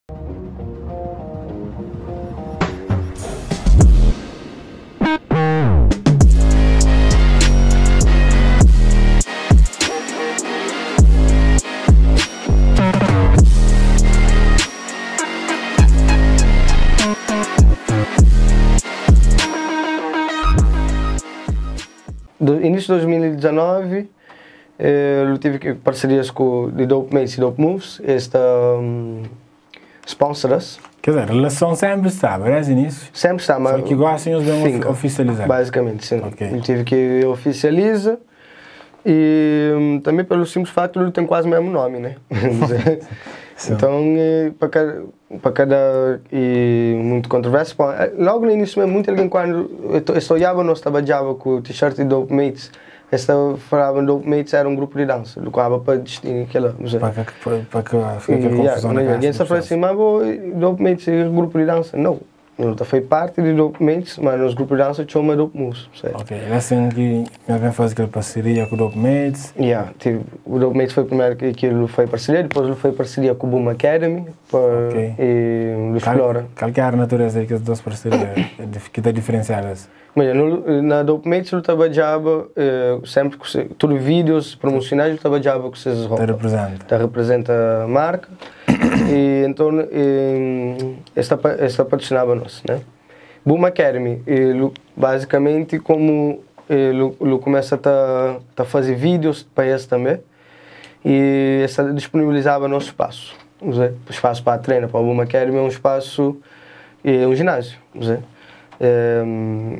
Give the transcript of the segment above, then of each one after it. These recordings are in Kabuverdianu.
Do início de 2019, eu tive parcerias com The Dope Mates e Dope Moves, esta sponsor-us. Quer dizer, relação sempre estava, desde o início? Sempre está, mas... Só que gostam eles de oficializar. Basicamente, sim. Okay. Eu tive que oficializa e também pelo simples facto de ele tem quase o mesmo nome, né? Então, para cada e muito controverso, bom, logo no início mesmo, muito alguém quando eu só olhava, nós trabalhava com o t-shirt de Dope Mates, esta falava Dope Mates era um grupo de dança, do qual para distinguir aquela, não sei. Para que para que fica confusão na Alguém só falou assim, mas vou, Dope Mates é um grupo de dança. Não, não foi parte de Dope Mates, mas nos grupos de dança chama Dope Moves. Certo? Ok, é assim que nós vamos fazer aquela parceria com o Dope Mates. Yeah, tipo, o Dope Mates foi o primeiro que ele foi parceria, depois ele foi parceria com o Boom Academy para, okay. e o Explora. Qual que é a natureza daquelas duas parcerias que está diferenciadas? Mas no, na Dope Mates eu trabalhava sempre com tudo vídeos promocionais, eu trabalhava com essas roupas. Te representa. Te representa a marca. E então esta patrocinava nós, né? Boom Academy, ele, basicamente como ele começa a fazer vídeos para esse também e essa disponibilizava nosso espaço, não sei, espaço para treino, para o Boom Academy é um espaço, é um ginásio, não sei.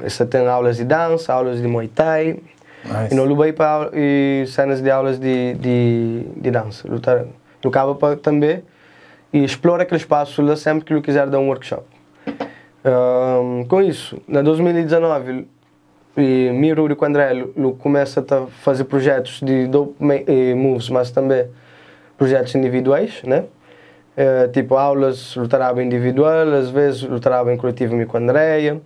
Essa tem aulas de dança, aulas de Muay Thai. Nice. E não levei para e cenas de aulas de dança. Lutar, lutava para também e explora aquele espaço lá sempre que ele quiser dar um workshop. Com isso, em 2019, e mim, Ruri com o André, ele começa a fazer projetos de dope moves, mas também projetos individuais, né? Tipo aulas, lutava individual, às vezes lutava em coletivo com a Andrea.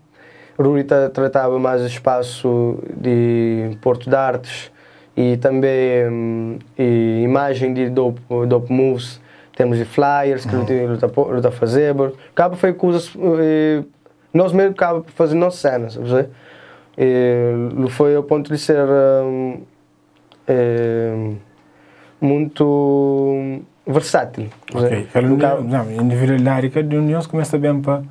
Ruri tratava mais espaço de Porto de Artes e também e imagem de dope moves, temos de flyers que ele tá fazendo. Acaba foi coisas, nós mesmo acaba por fazer nossas cenas, sabe? E foi ao ponto de ser muito versátil. Ok, não, individualidade que de nós começa bem para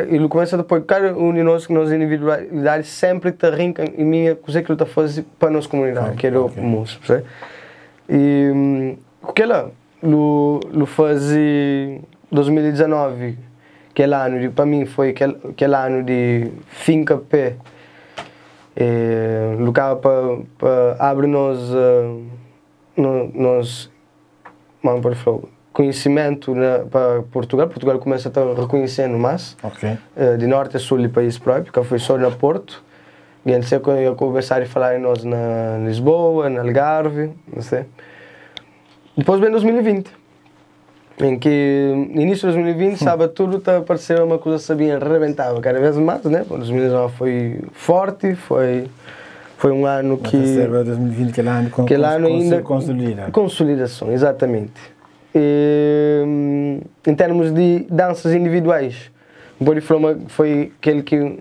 ele começa depois, cada um de nós, nós individualidade sempre te arranca em mim a coisa que ele está fazendo para a nossa comunidade, que era o moço, percebe? E o que ela, no faz 2019, aquele ano, de, para mim foi aquele ano de finca pé, lugar para abre-nos nos, vamos por favor, conhecimento para Portugal. Portugal começa a estar reconhecendo mais, okay. De norte a sul do país próprio, que foi só na Porto. E antes eu começar a falar em nós na Lisboa, na Algarve, não sei. Depois vem 2020, em que no início de 2020, sabe, tudo está a parecer uma coisa sabia, arrebentava cada vez mais, né? 2019 foi forte, foi um ano que... 2020, aquele ano, aquele ano ainda consolida. Consolidação, exatamente. E, em termos de danças individuais, o Body Flow foi aquele que,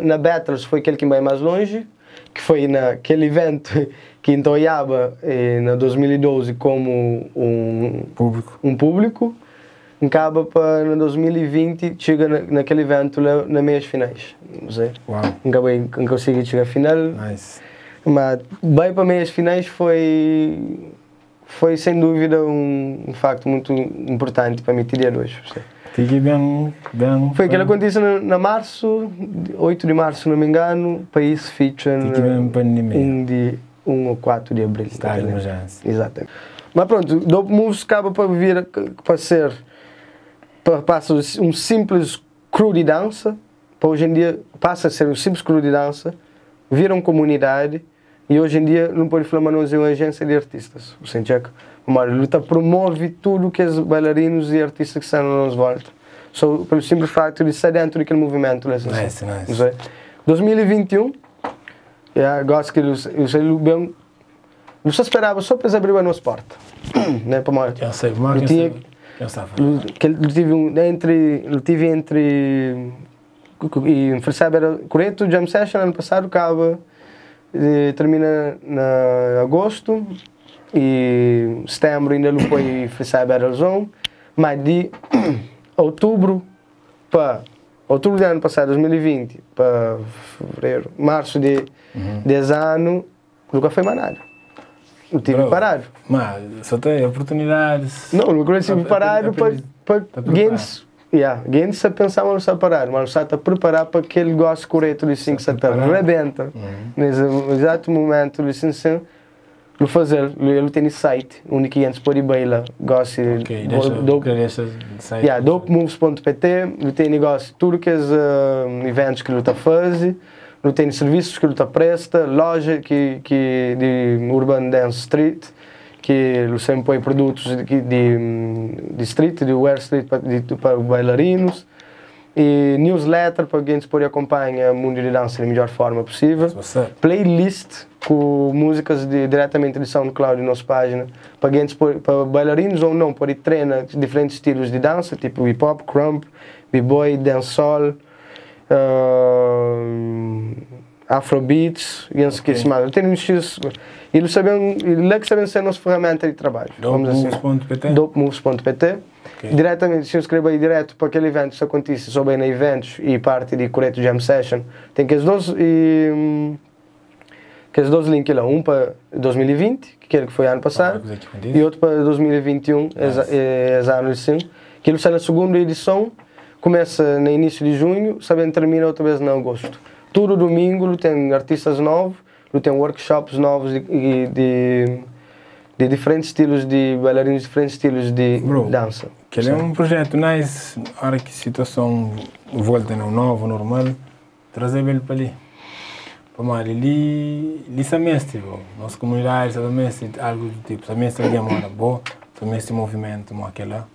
na Battles, foi aquele que vai mais longe, que foi naquele evento que em Toiaba, em 2012, como um público, acaba para em 2020 chega naquele evento na meias finais, não sei. Uau. Acabei, não consegui chegar à final. Nice. Mas bem para meias finais foi sem dúvida um facto muito importante para mim até hoje. Fiquei bem, bem. Foi aquilo que aconteceu na março, 8 de março, se não me engano, país feature de 1 ou 4 de abril. Está de emergência. Exatamente. Mas pronto, Dope Moves acaba para vir para ser, para, passa um simples crew de dança, para hoje em dia passa a ser um simples crew de dança, viram comunidade. E hoje em dia, não pode falar, mas nós é uma agência de artistas. O Santiago, uma luta promove tudo que os bailarinos e artistas que estão na nossa volta. Só pelo simples facto de estar dentro daquele movimento. Nice, nice. 2021, yeah, gosto que eu sei bem, Nu sta speraba so pa es abriba nos porta, né? Pamodi Já sei, mas nu quem tinha sabe, quem sabe. Nu, kel, nu tive um, entre, nu tive entre e Freestyle era correto, Jam Session ano passado acaba, termina na agosto e setembro ainda não foi Freestyle Battle Zone, mas de outubro para outubro do ano passado, 2020, para fevereiro, março de desse ano, nunca foi mais nada. Eu tive Bro, parado. Mas só tem oportunidades. Não, nunca tive parado para para Tá preparado. games. Yeah, games a pensar mas não está parado, mas está a preparar para aquele gosto correto de sim que se preparar. rebenta. Nesse exato momento, de sim, sim, no fazer, ele tem site onde que antes pode bailar, gosto Ok, deixa, dope, deixa sair. yeah, dopemoves.pt, ele tem negócio, tudo que os eventos que ele está fazendo, ele tem serviços que ele está presta, loja que de Urban Dance Street, que ele sempre põe produtos de street, de wear street para, para bailarinos, e newsletter para quem se pode acompanhar o mundo de dança da melhor forma possível. Você. Playlist com músicas diretamente de SoundCloud na nossa página para quem se pode, para bailarinos ou não, pode treinar diferentes estilos de dança, tipo hip hop, krump, b-boy, dancehall, afrobeats, e isso que se chama. Tem uns X, e eles sabem, e lá que sabem ser a nossa ferramenta de trabalho. Vamos assim. Dopemoves.pt. Dopemoves.pt. Ok. Diretamente, se inscreva aí direto para aquele evento, se acontece sobre na eventos e parte de Coreto Jam Session, tem que as dois e, que as dois links lá, um para 2020, que é que foi ano passado, coisa que acontece. e outro para 2021, esse ano sim, que ele sai na segunda edição, começa no início de junho, sabendo termina outra vez em agosto. Todo domingo tem artistas novos, tem workshops novos de diferentes estilos de bailarinos, diferentes estilos de Bro, dança. Que ele é um projeto nice, na hora que a situação volta ao novo, normal, trazer ele para ali. Para mais, ali, ali se mestre, bro. Nossa comunidade sabe mestre, algo do tipo, sabe mestre alguém mora boa, sabe mestre movimento, como aquela.